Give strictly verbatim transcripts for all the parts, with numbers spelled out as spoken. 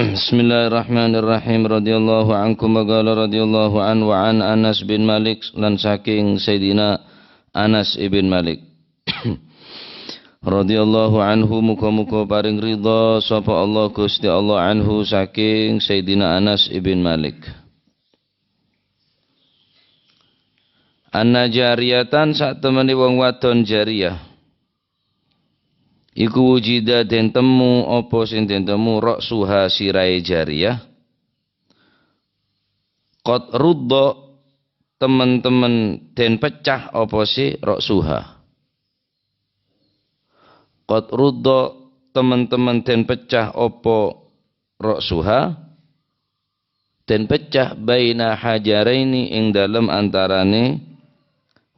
Bismillahirrahmanirrahim. Radhiyallahu ankum, wa qala radhiyallahu an, wa an Anas bin Malik, lan saking Sayyidina Anas ibn Malik. Radhiyallahu anhu, muga-muga paring ridha sapa Allah, Gusti Allah, anhu, saking Sayyidina Anas ibn Malik. Anna jariyatan, satemene wong wadon jariyah. Iku wujida den temmo apa sing den temmo ra'suha sirahe jariyah. Qad rudda, temen-temen den pecah apa si ra'suha. Qad rudda, temen-temen den pecah apa ra'suha. Den pecah baina hajaraini ing dalem antarane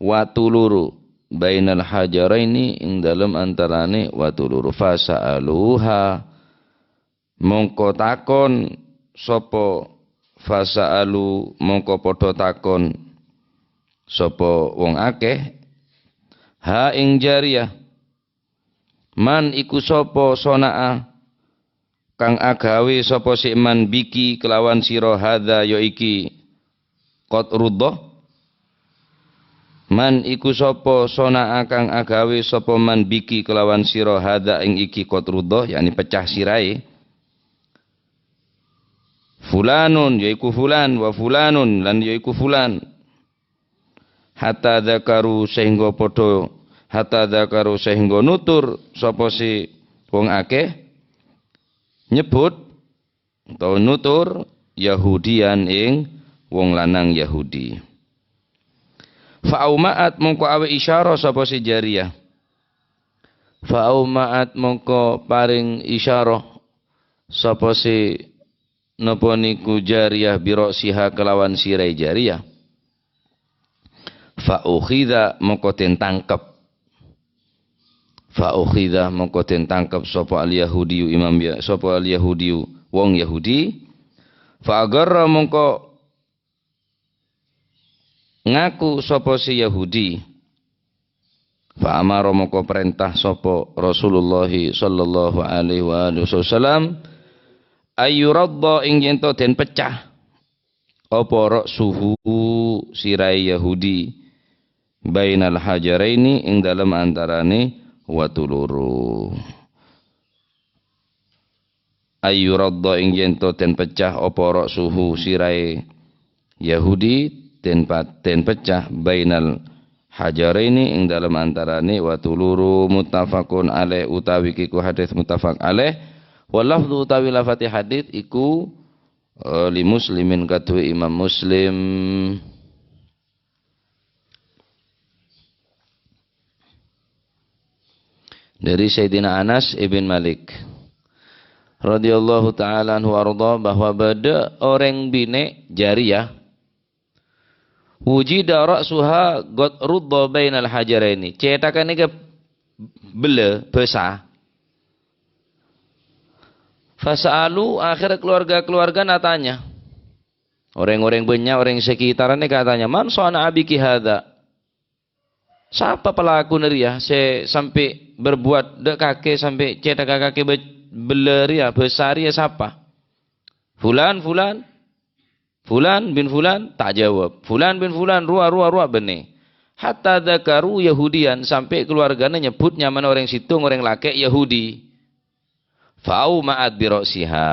watu loro. Bainal hajaraini ing dalem antarane watu loro. Fasa'aluha. Mongko takon sapa, fasa'alu, mongko padha takon sapa wong akeh, ha ing jariyah, man iku sapa sona'a kang agawe sapa si man biki kelawan sira hadza ya iki qad rudda? Man iku sapa sona'a kang agawe sapa man biki kelawan sira hadza ing iki qad rudda, yakni pecah sirahe. Fulanun, yaiku fulan, wa fulanun, lan yaiku fulan. Hatta dzakaru, sehingga padha, hatta dzakaru, sehingga nutur sapa si wong akeh, nyebut utawa nutur Yahudiyan ing wong lanang Yahudi. Fa'auma'at, mongko awe isyarah sapa si jariyah. Fa'auma'at, mongko paring isyarah sapa si napa niku jariyah bira'siha kelawan sirahe jariyah. Fa ukhidha, mongko den tangkep. Fa ukhidha, mongko den tangkep sapa al-Yahudiyu imam ya, sapa al-Yahudiyu wong Yahudi. Fa agarra, mongko ngaku sapa si Yahudi. Fa amara, mongko perintah sapa Rasulullah sallallahu alaihi wa alihi wasallam, ayyuradda, ing yen to den pecah apa ra'suhu sirahe Yahudi, bainal hajaraini, ing dalem antarane watu loro. Ayyuradda, ing yen to den pecah apa ra'suhu sirahe Yahudi, den pa-, den pecah bainal hajaraini, ing dalem antarane watu loro, muttafaqun alaih, utawi kiku hadis muttafaq alaih, wa lafdhu, utawi lafati hadis iku, eh, li Muslimin, kaduwe Imam Muslim. Dari Sayyidina Anas ibn Malik radhiyallahu ta'ala anhu arda, bahwa bada oreng bine jariyah wujida ra'suha qad rudda bainal hajaraini. Cethakane ke bela basa. Fasa'alu, akhirnya keluarga-keluarga natanya. Orang-orang banyak, orang sekitarannya katanya, "Man sana'a biki hadza?" Sapa pelakuna reya se sampe berbuat dha' kake sampe cethaka kake be-, bella reya, basa reya sapa? Fulan, fulan, fulan bin fulan, ta' jawab. Fulan bin fulan, rowa, rowa, rowa, benne. Hatta dzakaru Yahudiyan, sampe keluargana nyebut nyamana oreng settong, oreng lake' Yahudi. Fa'auma'at bi ra'siha.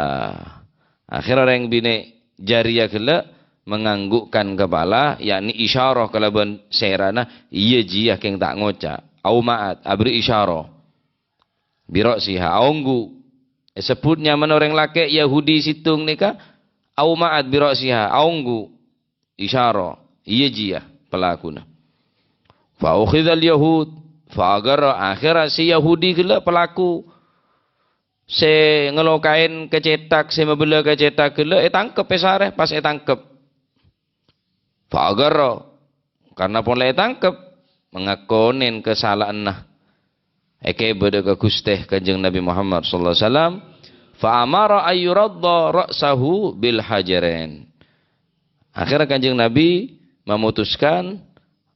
Akhir oreng bine' jareya gella' menganggukkan kepala, yakni isyarah kalaban serana, "Iya jiya, keng ta' ngoca'." Auma'at, abri isyarah. Bi ra'siha, aonggu'. Esebbut nyamana oreng lake' Yahudi settong neka, auma'at bi ra'siha, aonggu'. Isyarah, iya jiya pelakuna. Fa ukhidhal yahud, fa agarra, akhirra si Yahudi gella' pelaku se ngelokaen kecetak, se mabella kecetak gella' etangkep, esare, pas etangkep. Fa agarra, karna pon la etangkep, mangakonen kasala'anna. Ekeba dha' ka Guste Kanjeng Nabi Muhammad sallallahu alaihi wasallam, fa amara ayyuradda ra'sahu bil hajarain. Akhirnya Kanjeng Nabi memutuskan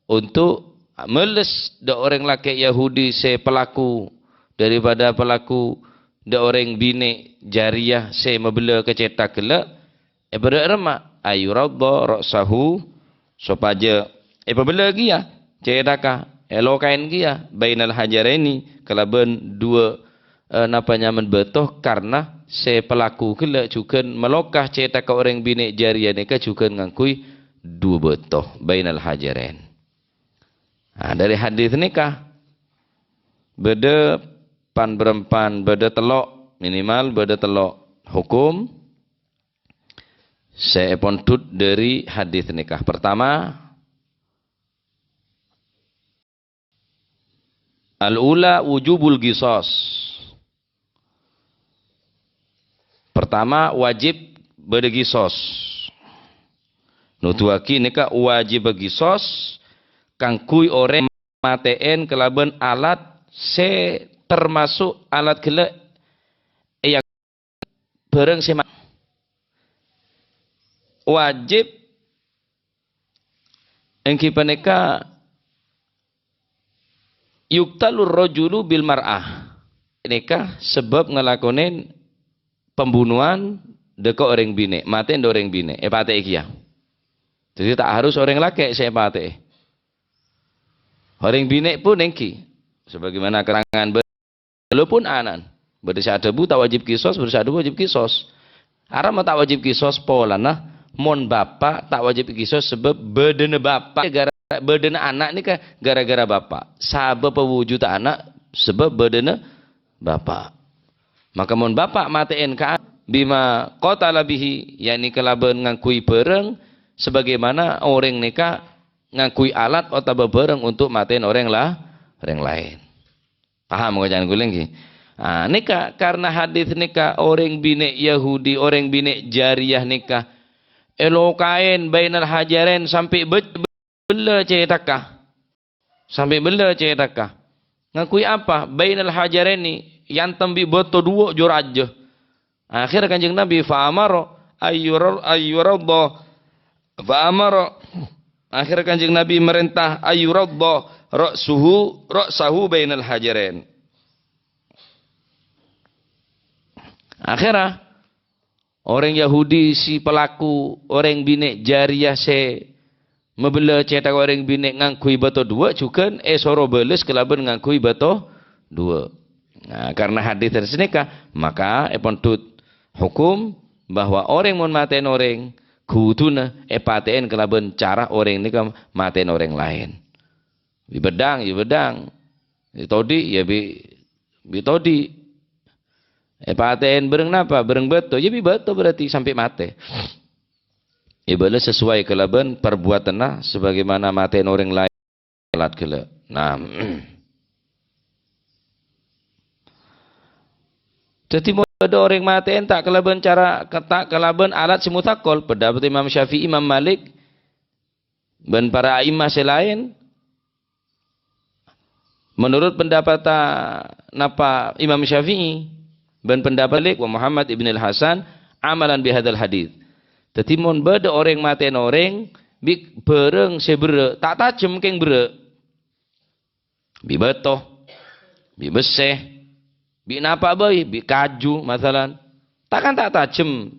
untuk meles dha' oreng lake' Yahudi se pelaku daripada pelaku dâ' orèng binè' jârèya sè mabellâ ka cèthak ghellâ', èbârâ' remma, ayuradda ra'sahu, sopajâ èpabellâ kèya cèthakka, èlokaè kèya, bainal hajaraini, kalabân duwâ', eh, napa nyamana bâto, karna sè pelaku ghellâ' jhughân maloka cèthakka orèng binè' jârèya nèka jhughân ngangghuy duwâ' bâto, bainal hajarain. Nah, dâri hadis nèka, bâdâ pan-bârâmpan, bâdâ tello', minimal bâdâ tello' hukum sè èpondhut dâri hadis nèka. Pertama, al-ula wujubul qisas. Pertama, wajib bâdâ qisas. Noduwâghi nèka wajib qisas kaangghuy orèng matè'èn kalabân alat sè termasuk alat ghellâ' è bârâng sè ma-, wajib èngghi panèka yuqtalur rajulu bil mar'ah. Nèka sabâb ngalakonè pembunuhan dâ' ka orèng binè', matè'èn dâ' orèng binè', èpatè'è kèya. Jadi ta' harus orèng lakè' sè èpatè'è. Orèng binè' pun èngghi. Sebagaimana keterangan bâ-, walaupun ana'na. Bâdâ sè adhâbu ta' wajib qisas, bâdâ sè adhâbu wajib qisas. Arapa ma' ta' wajib qisas polana mon bapa' ta' wajib qisas sabâb bâdâna bapa' gara-, bâdâna ana' nèka gara-gara bapa'. Sabâb pawujuddhâ ana' sabâb bâdâna bapa'. Maka mon bapa' matè'èn ka bima qatala bihi, yakni kalabân ngangghuy bârâng sebagaimana orèng nèka ngangghuy alat otabâ bârâng untuk matè'èn orèng la-, orèng laèn. Paham koca'an kaulâ ngghi? Ah, nèka karna hadis nèka orèng binè' Yahudi, orèng binè' jârèya nèka èlokaè bainal hajarain sampè' bâ-, bellâ cèthakka. Sampè' bellâ cèthakka. Ngangghuy apa? Bainal hajaraini, èantem bi' bâto duwâ' jâ rajâ. Akhèr Kanjeng Nabi, fa amara ayyura-, ayyuradda. Fa amara. Akhèr Kanjeng Nabi marènta ayyuradda ra'suhu, ra'sahu bainal hajarain. Akhèrra, orèng Yahudi sè pelaku orèng binè' jârèya sè mabellâ cèthak orèng binè' ngangghuy bâto duwâ' jhughân èsoro bâles kalabân ngangghuy bâto duwâ'. Nah, karna hadis sanèka, maka èpondhut hukum bahwa orèng mon matè'èn orèng, kodhuna èpatè'èn kalabân cara orèng nèka matè'èn orèng laèn. Bi' bâddhâng, ya bâddhâng. Bi' todi', ya bi', bi' todi'. Èpatè'èn bârâng napa? Bârâng bâto. Ya bi' bâto berarti sampè' matè. Èbâles sesuai kalabân parbuwâtanna sabagaimana matè'èn orèng laèn alat ghellâ'. Nah. Dhâddhi, mon bâdâ orèng matè'èn ta' kalabân cara, ta' kalabân alat sè mutsaqqal, pendapat Imam Syafi'i, Imam Malik, bân para a'immah sè laèn, menurut pendapatta napa Imam Syafi'i bân pendapat Malik wa Muhammad ibn al-Hasan, amalan bihadzal hadits. Dhâddhi, mon bâdâ orèng matè'èn orèng bi' bârâng sè berrâ', ta' tajhem kèng berrâ'. Bi' bâto, bi' bessè, bi' napa bhâi, bi' kaju, masalan. Ta' kan ta' tajhem.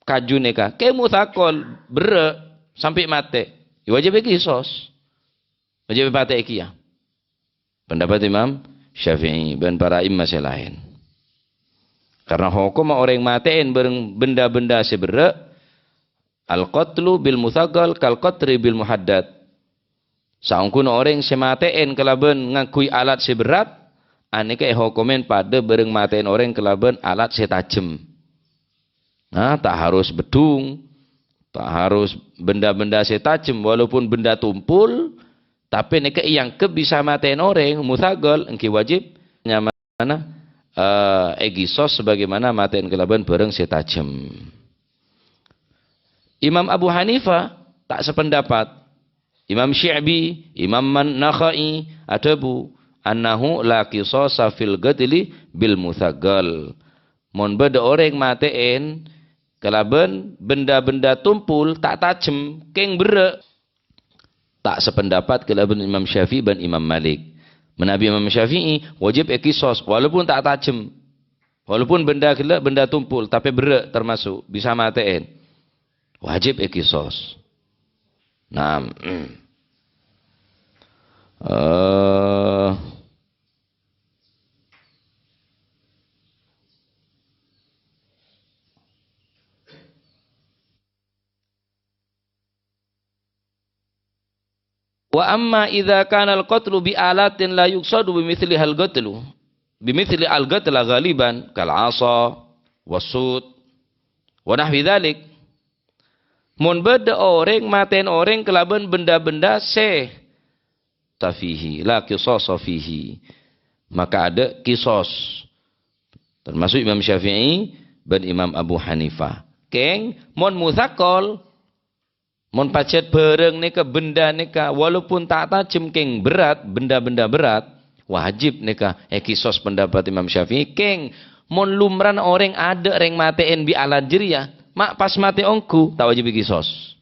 Kaju nèka, kè mutsaqqal, berrâ', sampè' matè. Ya wajib èkisos. Wajib èpatè'è kèya. Pendapat Imam Syafi'i bân para imam sè laèn. Karna hokomma orèng matè'èn bârâng benda-benda sè berrâ', al-qatlu bil mutsaqqal kal qatli bil muhaddad. Saongghuna orèng sè matè'èn kalabân ngangghuy alat sè berrâ', anèka èhokomèn padâ bârâng matè'èn orèng kalabân alat sè tajhem. Nah, ta' harus beddhung, ta' harus benda-benda sè tajhem, walaupun benda tumpul, tapè nèka èangghep bisa matè'èn orèng, mutsaqqal, èngghi wajib nyamana, eh, èkisos sebagaimana matè'èn kalabân bârâng sè tajhem. Imam Abu Hanifah ta' sapendapat. Imam Syi'bi, Imam Man-, Nakhai adhâbu, "Annahu la qisasa fil qatli bil mutsaqqal." Mon bâdâ orèng matè'èn kalabân benda-benda tumpul ta' tajhem, kèng berrâ'. Ta' sapendapat kalabân Imam Syafi'i bân Imam Malik. Manabi Imam Syafi'i wajib èkisos, walaupun ta' tajhem. Walaupun benda ghellâ', benda tumpul, tapè berrâ' termasuk bisa matè'è. Wajib èkisos. Naam. Eh, Wa amma idza kana al-qatlu bi alatin la yuqsadu bi mithli hal qatlu, bi mithli al-qatla ghaliban kal asa, was-sut, wa nahwi dzalik. Mon bâdâ orèng matè'è orèng kalabân benda-benda sè tafihi, la qisasa fihi, maka adâ' kisos. Termasuk Imam Syafi'i bân Imam Abu Hanifah. Kèng, mon mutsakol, mon pajhât bhârâng nèka, benda nèka, walaupun ta' tajhem kèng berat, benda-benda berat, wajib nèka èkisos pendapat Imam Syafi'i. Kèng, mon lumrana orèng adâ' rèng matè'è bi' alat jârèya, ma' pas matè ongghu, ta' wajib èkisos.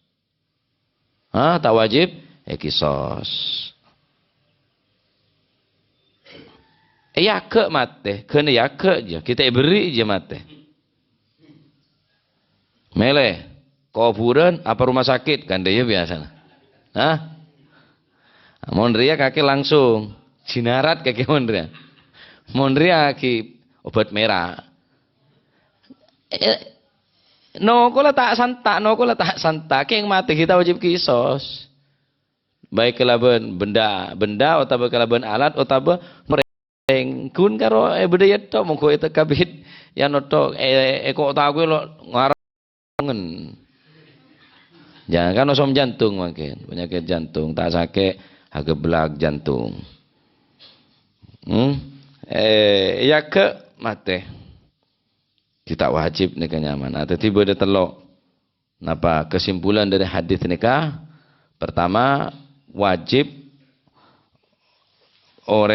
Ha, ta' wajib èkisos. Èyaghâ' matè, ghân èyaghâ' jâ, ghi' ta' èberri' jâ matè. Mèlè, kobhurân apa rumah sakit, kan dhâ' iyâ biyasana. Hah? Mon rèya kakè langsung, jinarat kakè mon rèya. Mon rèya ghi' obat merah. Eh, nokola ta' santa', nokola ta' santa', kèng matè ghi' ta' wajib kisos. Baik kalabân benda, benda otabâ kalabân alat otabâ orèng. Ghun karo è bâdâ ètto', mongghu ètto' kabit, yâ notto', è, è ko' ta' ghulâ ngarep ngen. Jangan kan osom jantung mangkèn, penyakit jantung, ta' sakè', ageblak jantung. Hmm? Eh, èyaghâ' matè. Ghi' ta' wajib nèka nyamana. Nah, dhâddhi bâdâ tello'. Napa kesimpulan dari hadis nèka? Pertama, wajib orèng